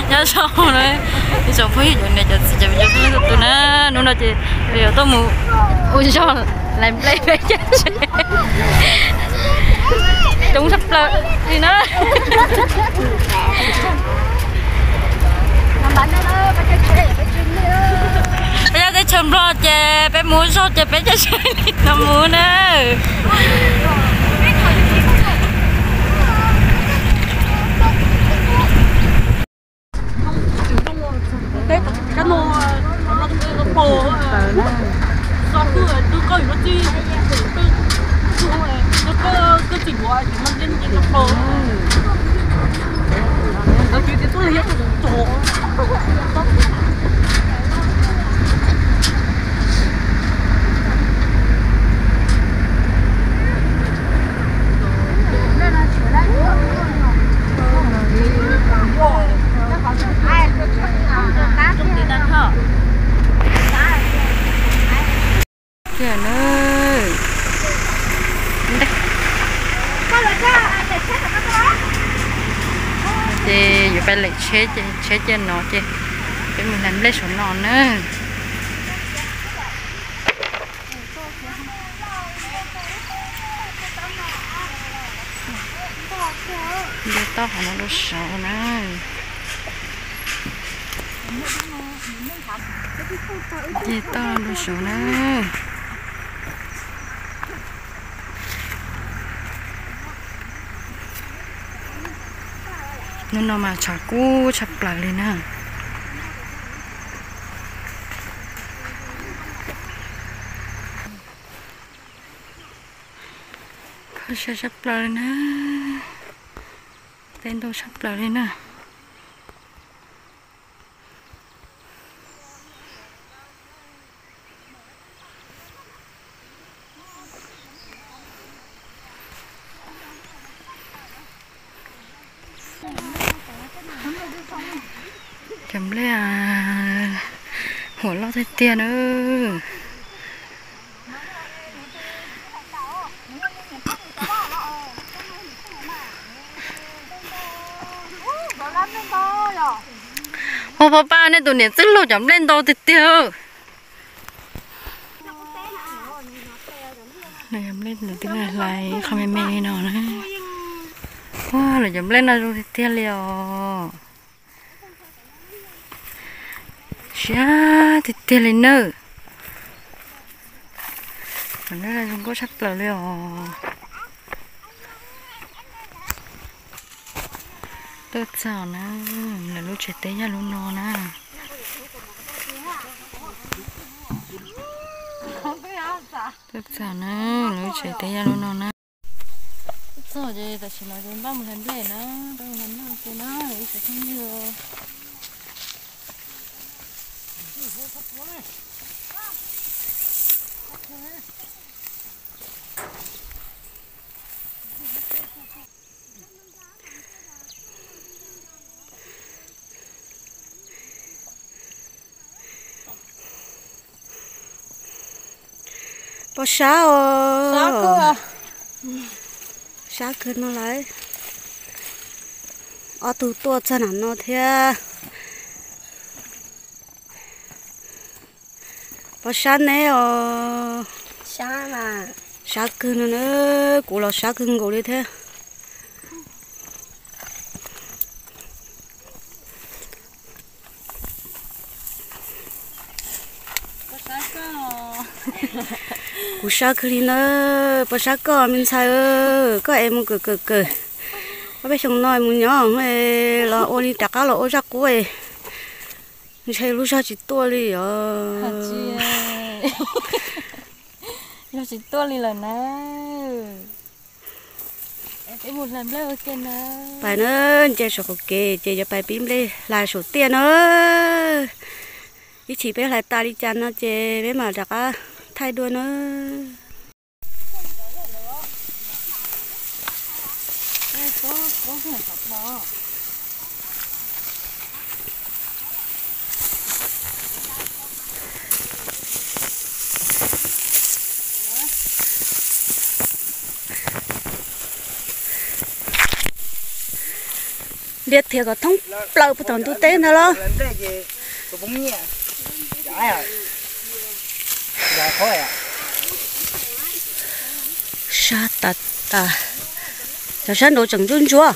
Nyob zoo na, ib tsoom phooj ywg cov niam cov txiv cov me cov phooj ywg txhua tus na, hnub no ces peb yuav tuaj mus ua zog lais nplej peb caij tsheb, coob tshaj plaws li na. Peb nyob teb chaws Nplog ces peb mus ua zog ces peb caij tsheb li no mus na. Tiag na. Ces yuav pais lem tsheb ces tsheb cia no ces peb mus hlais nplej saum no na. Nce toj qhov no rau saud na. Nce toj rau saud na. Hnub no mas tshav kub tshaj plaws li na. Kho siab tshaj plaws li na. Teb ntau tshaj plaws li na. Cov nplej huam loj tiag tiag na. Ua pab pab nej tus niam txwj laug cov nplej ntau tiag tiag. Lawv cov nplej nws twb hlais qhov me me li no na. Ua lawv cov nplej no zoo tiag tiag li os. Siab tiag tiag li nawb. Cov nplej no zoo nkauj tshaj plaws li os. Tuaj txog na, lawv lub tsev teb yog lub no na. Tuaj txog na, lawv lub tsev teb yog lub no na. Tuaj txog ces tam sim no ces npaj mus hlais nplej na, npaj mus hlais nplej ua ke na ib tsoom phooj ywg. Pom sab os. Sab kawg no lawm. Ob tug tuaj txog nram no thiab. Pom sab neb os. Sab kawg no na, kuv los sab kawg nkaus li thiab. Kuv sab kawg li na, pom sab koj me ntxhais, koj es mus kawm kawm kawm, ob peb xyoo no mus nyob los ua li rov qab los ua zaj qub, ntshe lub zog tsis tuaj li os. Zog tsis tuaj li lawm na. Pais na, nce saum qaum kev ces yuav pais pib nplej hlais saum tiaj na. Ib chim peb hlais tas li cas no ces peb mam rov qab thaij dua na. Ntiab thiab kom thoob plaws puag tom ntug teb ntag los. Sab tas tas, cov sab nraud tseem ntsuab ntsuab.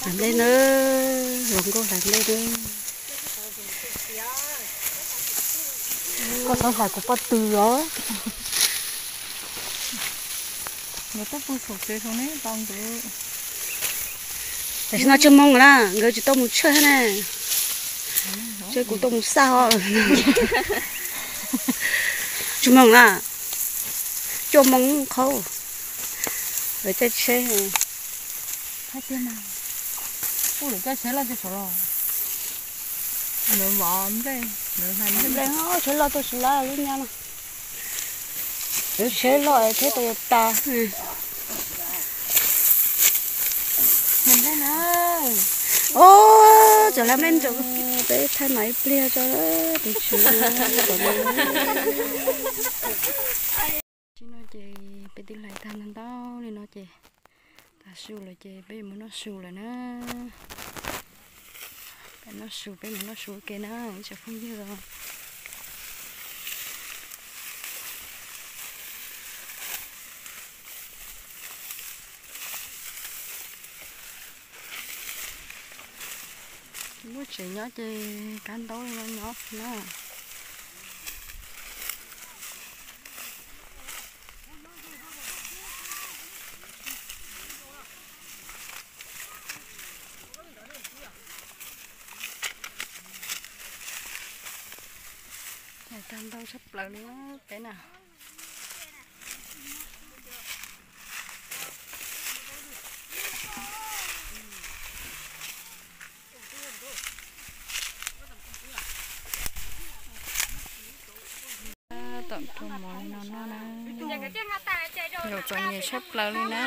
Hlais nplej na, hluas nkauj hlais nplej na. Koj txhob hlais kuv pob tw os. Tam sim no tsis moog na, nkawd tsis tau mus tshwj na. Ces kuv tau mus xaj ho. Tsis moog na, cuaj moos qhov lawv caij tsheb. Tsheb loj tau tsis lab lub nyab no. Tsheb loj thiab Toyota. Os, txawm hlais nplej ntsaum, peb thaij mas ib pliag tso tus tswv. Tsis no ces peb twb hlais tag ntau ntau li no ces tas su lawm ces peb yuav mus noj su lawm na. Peb noj su, peb mus noj su ua ke na ib tsoom phooj ywg. Muaj tsev nyob ces kab ntaub li no nyob na. Tag ntau tshaj plaws li peb na. Tom rau mov li no noj na. Zaum txom nyem tshaj plaws li na.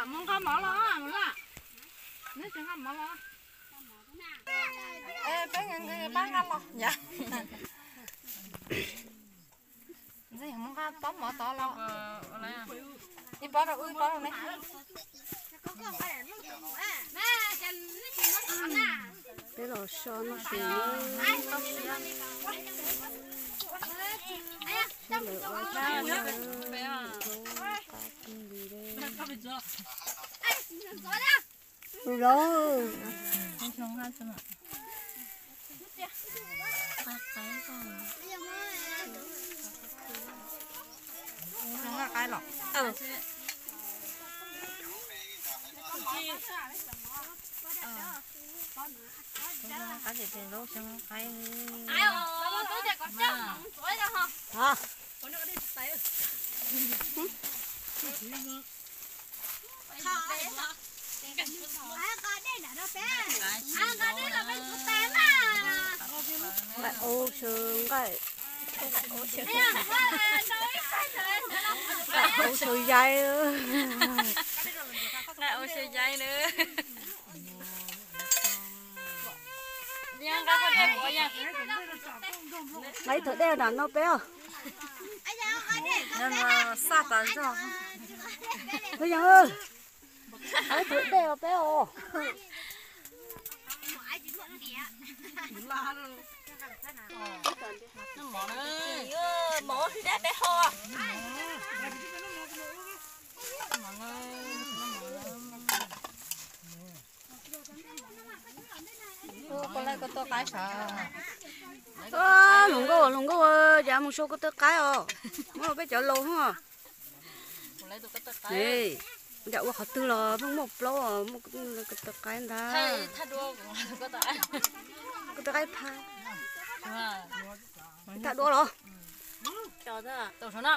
Mus nqa mov los, mus nqa. Neb tsis nqa mov los. Peb pab nqa los yom. Ntxwg yog mus nqa pob mov tod los. Ib pob rau wb, ib pob rau neb. Peb los so noj su. Sawv daws ua tsaug ntau, qab tij li. Tus laus. Nqa qaib los. Qaib ces tes zaub xyoob qaib. Nqaij ub, nqaij ub saw yaib. Nqaij ub saw yaib na. Nqa ib thawv dej nram no peb os. Xaj tas zog. Tus yawg, nqa ib thawv dej os peb os. Hluas nkauj, hluas nkauj, cas mus sau ko taw qaib os. Muab peb cov laus hos. Yam ua qhov twg los pheej muaj plaub os, muaj ko taw qaib ntag. Ko taw qaib phaj. Thaj duab los. Tau sav na.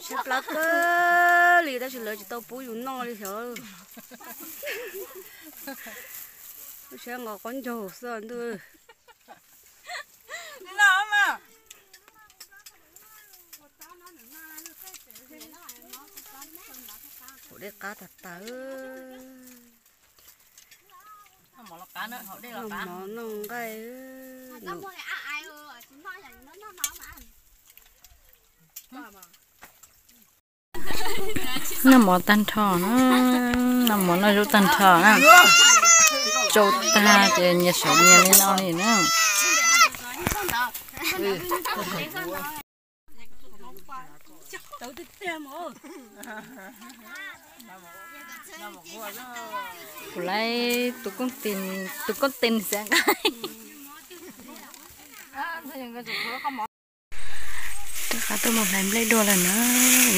Siab plab kawg li tab sis lawv tsis tau pub yus noj li xyov. Lub siab nqos qaub ncaug xwb ntuj. Kuv dej qab tas tas. Noj mov noj nqaij. Noj mov tag nrho na, noj mov noj zaub tag nrho na. Tsau tag ces nyias saum nyias li no li na. Kuv laiv tus koob tes, tus koob tes xav nqaij. Rov qab tuaj mus hlais nplej dua lawm na,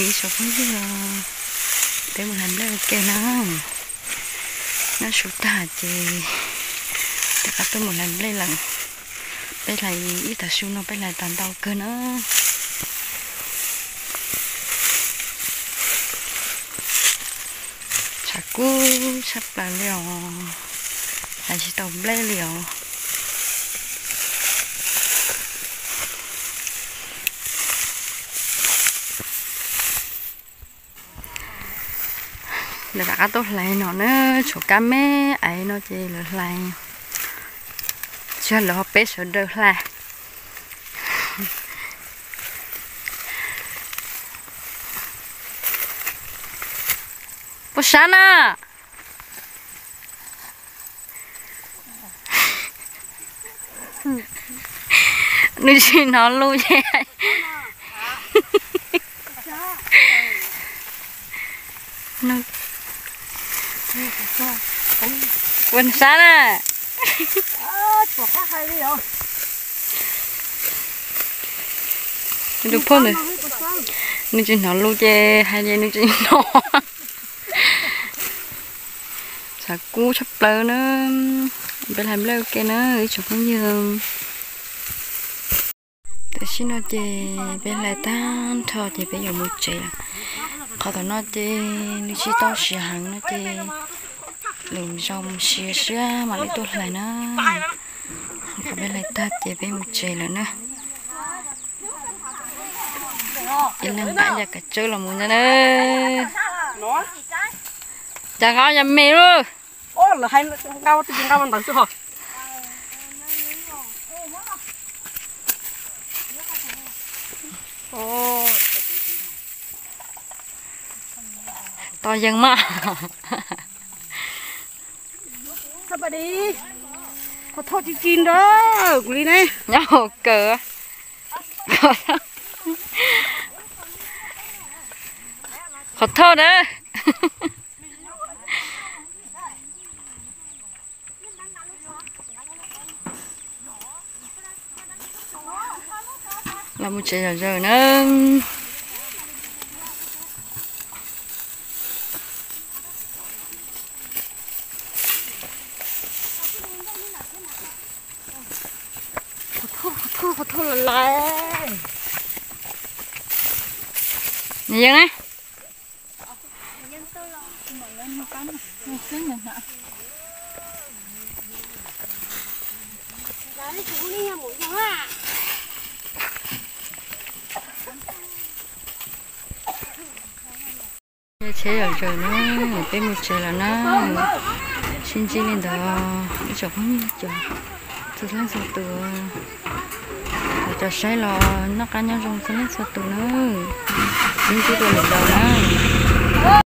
ib tsoom phooj ywg. Peb mus hlais nplej ua ke na. Noj su tag ces rov qab tuaj mus hlais nplej lawm. Peb hlais ib tag su no peb hlais tas ntau kawg na. Tshav kub tshaj plaws li os, hlais tsis tau nplej li os. Lawv rov qab tuaj hlais no na, tshuav kab me aiv no ces lawv hlais, tsis yog lawv ho peb sawv daws hlais. Puas sab na? Nws tsis hnov lus ces. Puas sab na? Tus phauj ntawd nws tsis hnov lus ces hais ces nws tsis hnov. Tshav kub tshaj plaws na. Peb hlais nplej ua ke na ib tsoom phooj ywg. Tam sim no ces peb hlais tag nrho ces peb yuav mus tsev lawm. Qhov tom no ces nws tsis tau siav heev no ces lwm zaus mus siav siab mam li tuaj hlais na. Qhov peb hlais tag ces peb mus tsev lawm na. Ib leeg nqa ib yam kav tsawb los mus ntag na. Cas nqa yam me lawm. Tos yees mas. Qhov thauj ci ci nrog kuv li ne. Nyob hauv kawg. Qhov thauj na. Los mus tsev zom zaws na. Qhov thauj, qhov thauj, qhov thauj los lawm. Nws yeej na. Tsheb zom zaws na, peb mus tsev lawm na. Sib ntsib li ntawd ib tsoom phooj ywg cov txhua leej txhua tus, cov saib los noj qab nyob zoo txhua leej txhua tus na. Sib ntsib dua lwm zaus na.